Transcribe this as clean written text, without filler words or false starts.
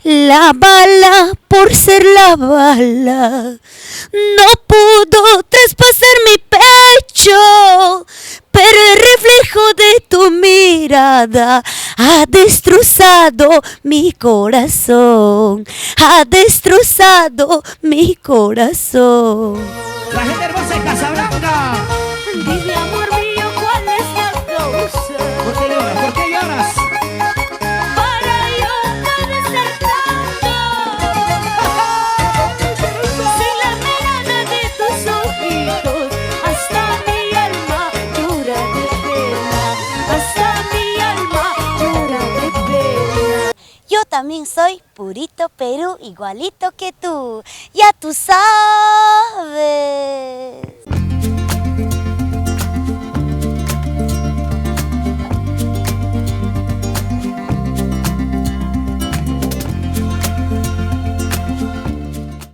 La bala por ser la bala no pudo traspasar mi pecho, pero el reflejo de tu mirada ha destrozado mi corazón, ha destrozado mi corazón. La gente hermosa de Casablanca. Dime, amor mío, ¿cuál es la causa? ¿Por qué lloras? ¿Por qué lloras? Para yo padecer tanto. Sin la mirada de tus ojitos, hasta mi alma llora de pena, hasta mi alma llora de pena. Yo también soy purito Perú, igualito que tú, ya tú sabes.